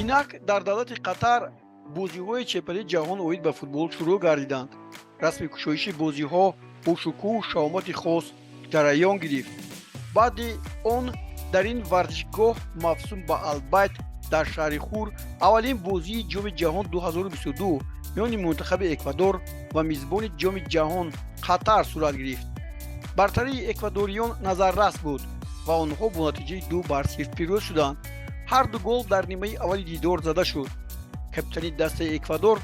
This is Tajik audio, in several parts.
Инак, дар давлати Қатар бозиҳои чемпионати ҷаҳон оид ба футбол шурӯъ гардиданд. Расми кушоиши бозиҳо бо шукӯҳу шаҳомати хос ҷараён гирифт. Баъди он дар ин варзишгоҳ, мавсум ба Албайт дар шаҳри Хур, аввалин бозии Ҷоми ҷаҳон 2022 миёни мунтахаби Эквадор ва мизбони Ҷоми ҷаҳон Қатар сурат гирифт. Бартарии эквадориён назаррас буд ва онҳо бо натиҷаи 2 бар 0 пирӯз шуданд. Ҳарду гол дар нимаи аввали дидор зада шуд. Капитани дастаи Эквадор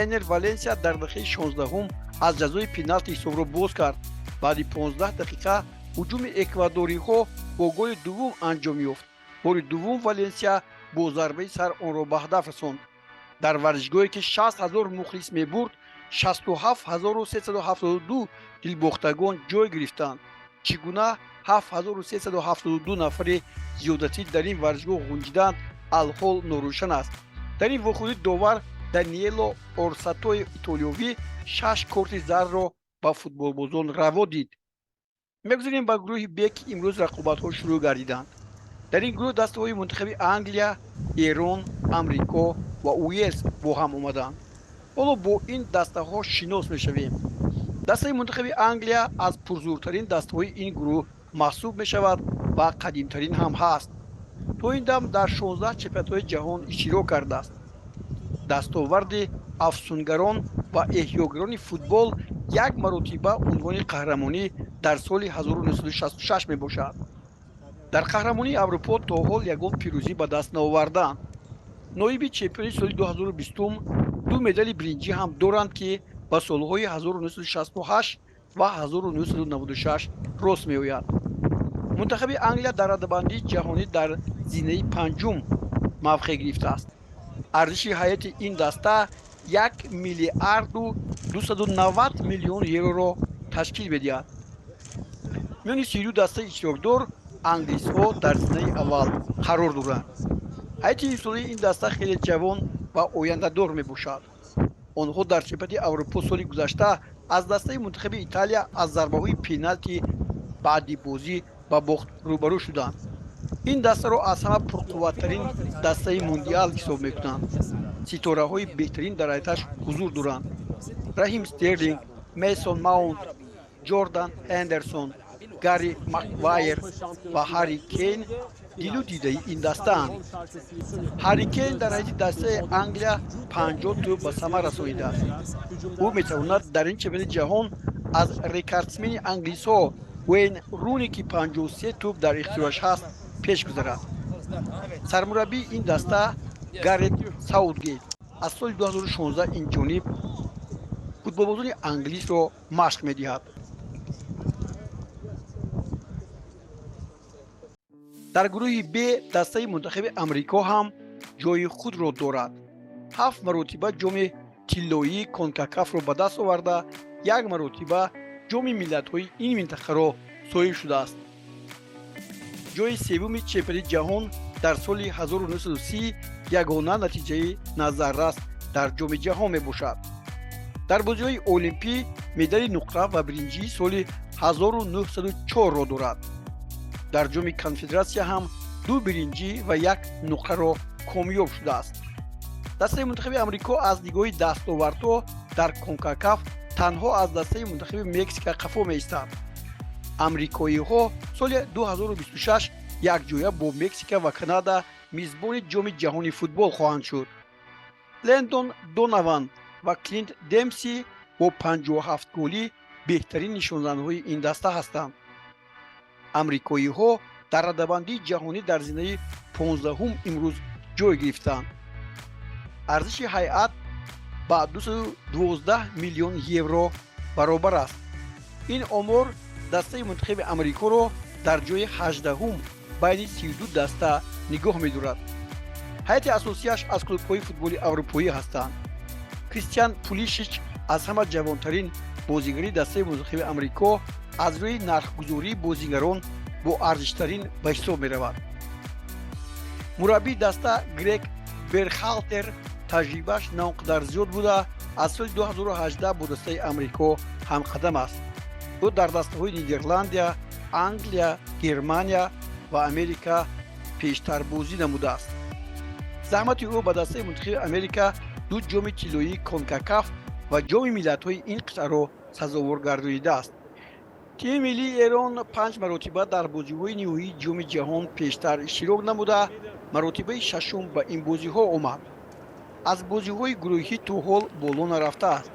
Энер Валенсия дар дақиқаи 16-ум аз ҷазои пеналти ҳисобро боз кард. Баъди 15 дақиқа ҳуҷуми эквадориҳо бо голи дуввум анҷом ёфт. Бори дуввум Валенсия бо зарбаи сар онро ба ҳадаф расонд. Дар варзишгоҳе, ки 60 ҳазор мухлис мебурд, 67 372 дилбохтагон ҷой гирифтанд. Чӣ гуна 7372 нафари зиёдатӣ дар ин варзишгоҳ ғунҷиданд, алҳол норӯшан аст. Дар ин вохӯрӣ довар Даниело Орсатои итолиёвӣ шаш корти зардро ба футболбозон раво дид. Мегузарем ба гурӯҳи Б, ки имрӯз рақобатҳо шурӯъ гардиданд. Дар ин гурӯҳ дастаҳои мунтахаби Англия, Эрон, Амрико ва Уелс бо ҳам омаданд. Ҳоло бо ин дастаҳо шинос мешавем. Дастаи мунтахаби Англия аз пурзӯртарин дастаҳои ин гурӯҳ маҳсуб мешавад ва қадимтарин ҳам ҳаст. То ин дам дар 16 чемпионатҳои ҷаҳон иштирок кардааст. Дастоварди афсунгарон ва эҳёгарони футбол як маротиба унвони қаҳрамонӣ дар соли 1966 мебошад. Дар қаҳрамонии Аврупо то ҳол ягон пирӯзӣ ба даст наовардаанд. Ноиби чемпиони соли 2020, ду медали биринҷӣ ҳам доранд, ки ба солҳои 1968 ва 1996 рост меояд. Мунтахаби Англия дар радабандии ҷаҳонӣ дар зинаи панҷум мавқеъ гирифтааст. Арзиши ҳайати ин даста 1 миллиарду 290 миллион евроро ташкил медиҳад. Миёни 32 дастаи иштирокдор англисҳо дар зинаи аввал қарор доранд. Ҳайати имсолаи ин даста хеле ҷавон ва ояндадор мебошад. Онҳо дар чемпионати Аврупо соли гузашта аз дастаи мунтахаби Италия аз зарбаҳои пеналти баъди бозӣ ба бохт рӯбарӯ шуданд. Ин дастаро аз ҳама пурқувваттарин дастаи мундиал ҳисоб мекунанд. Ситораҳои беҳтарин дар ҳайаташ ҳузур доранд: Раҳим Стерлинг, Мейсон Маунт, Ҷордан Ҳендерсон, Гарри Маквайер ва Ҳарри Кейн дилу дидаи ин дастаанд. Ҳарри Кейн дар ҳайати дастаи Англия 50 тӯб ба самар расонидааст. Ӯ метавонад дар ин чемпионати ҷаҳон аз рекордсмени англисҳо Уэйн Руни, ки 53 тӯб дар ихтиёраш ҳаст, пеш гузарад. Сармураббии ин даста Гарет Саутгейт аз соли 2016 ин ҷониб футболбозони англисро машқ медиҳад. Дар гурӯҳи Б дастаи мунтахаби Амрико ҳам ҷои худро дорад. Ҳафт маротиба ҷоми тиллоии Конкакафро ба даст оварда, як маротиба ҷоми миллатҳои ин минтақаро соҳиб шудааст. Ҷои севуми чемпионати ҷаҳон дар соли 1930 ягона натиҷаи назаррас дар Ҷоми ҷаҳон мебошад. Дар бозиҳои олимпӣ медали нуқра ва биринҷии соли 1904-ро дорад. Дар Ҷоми Конфедератсия ҳам ду биринҷӣ ва як нуқраро комёб шудааст. Дастаи мунтахаби Амрико аз нигоҳи дастовардҳо дар Конкакаф танҳо аз дастаи мунтахаби Мексика қафо меистад. Амрикоиҳо соли 2026 якҷоя бо Мексика ва Канада мизбони Ҷоми ҷаҳони футбол хоҳанд шуд. Лендон Донаван ва Клинт Демпси бо 57 голӣ беҳтарин нишонзанҳои ин даста ҳастанд. Амрикоиҳо дар радабандии ҷаҳонӣ дар зинаи 15-ум имрӯз ҷой гирифтанд. Арзиши ҳайат ба 212 миллион евро баробар аст. Ин омор дастаи мунтахаби Амрикоро дар ҷои 18-ум байни 32 даста нигоҳ медорад. Ҳайати асосиаш аз клубҳои футболи аврупоӣ ҳастанд. Кристиан Пулишич, аз ҳама ҷавонтарин бозигари дастаи мунтахаби Амрико, аз рӯи нархгузории бозигарон бо арзиштарин ба ҳисоб меравад. Мураббии даста Грег Берхалтер таҷрибааш на он қадар зиёд буда, аз соли 2018 бо дастаи Амрико ҳамқадам аст. Ӯ дар дастаҳои Нидерландия, Англия, Германия Ва Америка пештар бозӣ намудааст. Заҳмати ӯ ба дастаи мунтахиби Америка ду ҷоми тиллоии Конкакаф ва Ҷоми миллатҳои ин қитъаро сазовор гардонидааст. Тими миллии Эрон панҷ маротиба дар бозиҳои ниҳоии Ҷоми ҷаҳон пештар иштирок намуда, маротибаи шашум ба ин бозиҳо омад. Аз бозиҳои гурӯҳӣ то ҳол боло нарафтааст.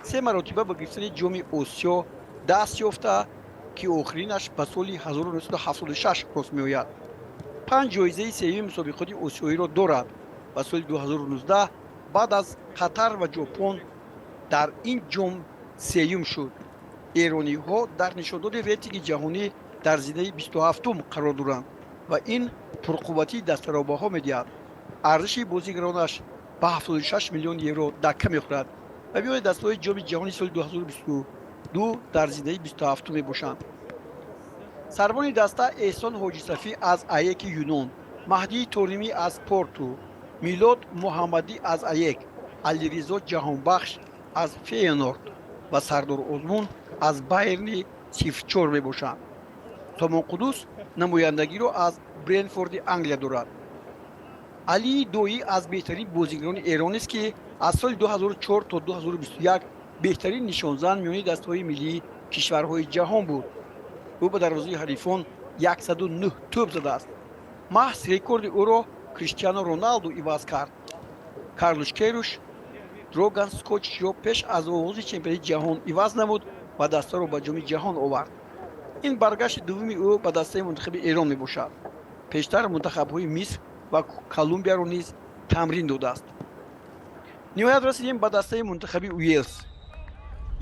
Се маротиба ба гирифтани Ҷоми Осиё даст ёфта, ки охиринаш ба соли 1976 рост меояд. Панҷ ҷоизаи сеюми мусобиқоти осиёиро дорад ва соли 2019 баъд аз Қатар ва Ҷопон дар ин ҷом сеюм шуд. Эрониҳо дар нишондоди рейтинги ҷаҳонӣ дар зинаи 27-ум қарор доранд ва ин пурқувватии дастаро баҳо медиҳад. Арзиши бозигаронаш ба 76 миллион евро дакка мехӯрад ва миёни дастаҳои Ҷоми ҷаҳони соли 2022 дар зинаи 27-ум мебошанд. Сарбони даста Эҳсон Ҳоҷисафӣ аз АЕКи Юнон, Маҳдии Торимӣ аз Порту, Милод Муҳаммадӣ аз АЕК, Алиризо Ҷаҳонбахш аз Феенорд ва Сардор Озмун аз Байерни 04 мебошанд. Сомон Қудус намояндагиро аз Брентфорди Англия дорад. Алии Доӣ аз беҳтарин бозигарони эронест, ки аз соли 2004 то 2021 беҳтарин нишонзан миёни дастаҳои миллии кишварҳои ҷаҳон буд. Ӯ ба дарвозаи ҳарифон 109 тӯб задааст. Маҳз рекорди ӯро Криштиано Роналду иваз кард. Карлуш Кейруш Дроган Скочичро пеш аз оғози чемпионати ҷаҳон иваз намуд ва дастаро ба Ҷоми ҷаҳон овард. Ин баргашти дуввуми ӯ ба дастаи мунтахаби Эрон мебошад. Пештар мунтахабҳои Миср ва Колумбияро низ тамрин додааст. Ниҳоят, расидем ба дастаи мунтахаби Уелс.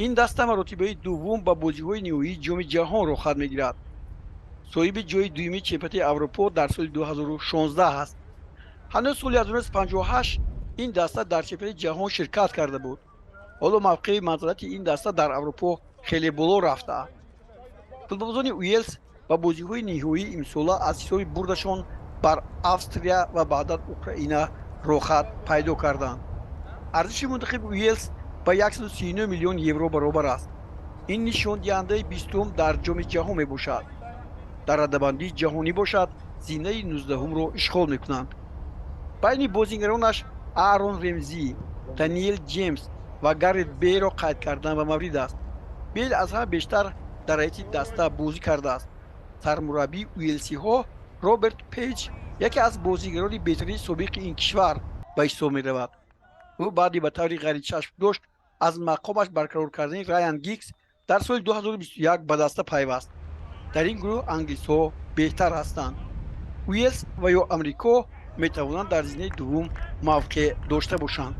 Ин даста маротибаи дуввум ба бозиҳои ниҳоии Ҷоми ҷаҳон роҳхат мегирад. Соҳиби ҷои дуюми чемпионати Аврупо дар соли 2016 аст. Ҳанӯз соли 1958 ин даста дар чемпионати ҷаҳон ширкат карда буд. Ҳоло мавқеи манзалати ин даста дар Аврупо хеле боло рафтааст. Футболбозони Уелс ба бозиҳои ниҳоии имсола аз ҳисоби бурдашон бар Австрия ва баъдан Украина роҳхат пайдо карданд. Арзиши мунтахаби Уелс ба 139 миллион евро баробар аст. Ин нишондиҳандаи 20-ум дар Ҷоми ҷаҳон мебошад. Дар радабандии ҷаҳонӣ бошад, зинаи 19-умро ишғол мекунанд. Байни бозигаронаш Аарон Ремзӣ, Даниэл Ҷеймс ва Гарет Бейлро қайд кардан ба маврид аст. Бейл аз ҳама бештар дар ҳайати даста бозӣ кардааст. Сармураббии уелсиҳо Роберт Пейҷ яке аз бозигарони беҳтарини собиқи ин кишвар ба ҳисоб меравад. Ӯ баъди ба таври ғайричашмдошт аз мақомаш барқарор кардани Раян Гигс дар соли 2021 ба даста пайваст. Дар ин гурӯҳ англисҳо беҳтар ҳастанд. Уелс ва ё Амрико метавонанд дар зинаи дуввум мавқеъ дошта бошанд.